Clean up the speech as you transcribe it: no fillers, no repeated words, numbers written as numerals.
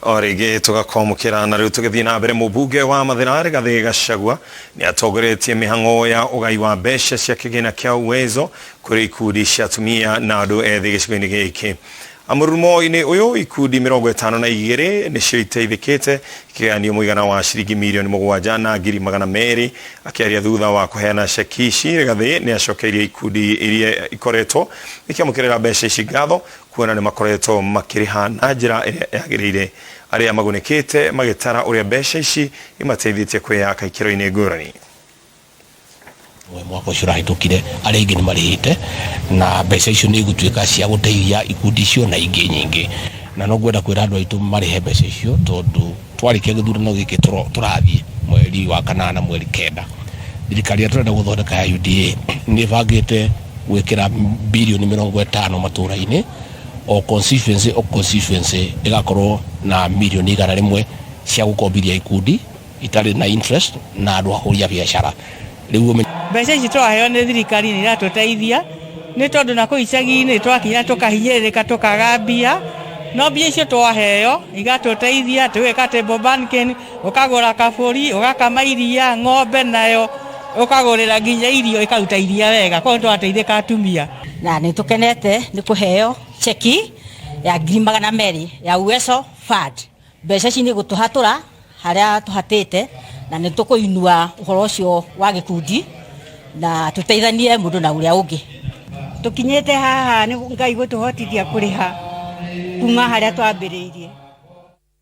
O rĩngĩ tũgakwamũkĩra na rĩu tũgĩthiĩ na mbere. Mũmbunge wa Mathĩra Rigathĩ Gachagua nĩ atongoretie mĩhang'o ya ũgai wa mbeca cia kĩgĩna kĩa Uwezo kũrĩ ikundi cia atumia na andũ ethĩ gĩcigo-inĩ gĩkĩ. Mũrurumo-inĩ ũyũ ikundi 52 nĩcio iteithĩkĩte ikĩgayanio mũigana wa ciringi 7,200,000. Akĩaria thutha wa kũheana ceki ici, Rigathĩ nĩ acokeirie ikundi iria ikoretwo ikĩamũkĩrĩra mbeca ici ngatho kuona nĩ makoretwo makĩrĩha na njĩra ĩrĩa yagĩrĩire. Arĩa magunĩkĩte magĩtara ũrĩa mbeca ici imateithĩtie kwĩyaka ikĩro-inĩ ngũrani. Mwaka ũcio ũrahĩtũkire arĩa aingĩ nĩ marĩhĩte na mbeca icio nĩ igũtuĩka cia gũteithia ikundi icio na ingĩ nyingĩ. Na no ngwenda kwĩra andũ aitũ marĩhe mbeca icio tondũ twarĩkia gĩthurano gĩkĩ tũrathiĩ mweri wa kanana mweri kenda, thirikari ĩrĩa tũrenda gũthondeka ya UDA nĩ ĩbangĩte gwĩkĩra birioni 50 matũra-inĩ, o constituency o constituency ĩgakorwo na mirioni 100 cia gũkombithia ikundi itarĩ na interest na andũ ahũri a biacara. Rĩu Mbeca ici tũraheo nĩ thirikari nĩ iratũteithia nĩ tondũ na kũu icagi-inĩ twakinya tũkahinyĩrĩrĩka tũkaga mbia, no mbia icio twaheo igatũteithia tũgeka table banking, ũkagũra kabũri, ũgakama iria, ng'ombe nayo ũkagũrĩra nginya irio ĩkaruta iria wega, koguo nĩ tũrateithĩka atumia. Na nĩ tũkenete nĩ kũheo cheki ya 200,000 ya Uwezo Fund. Mbeca ici nĩ gũtũhatũra harĩa tũhatĩte na nĩ tũkũinua ũhoro ũcio wa gĩkundi na tũteithanie mũndũ na ũrĩa ũngĩ. Tũkinyĩte haha nĩ Ngai gũtũhotithia kũrĩha kuma harĩa twambĩrĩirie.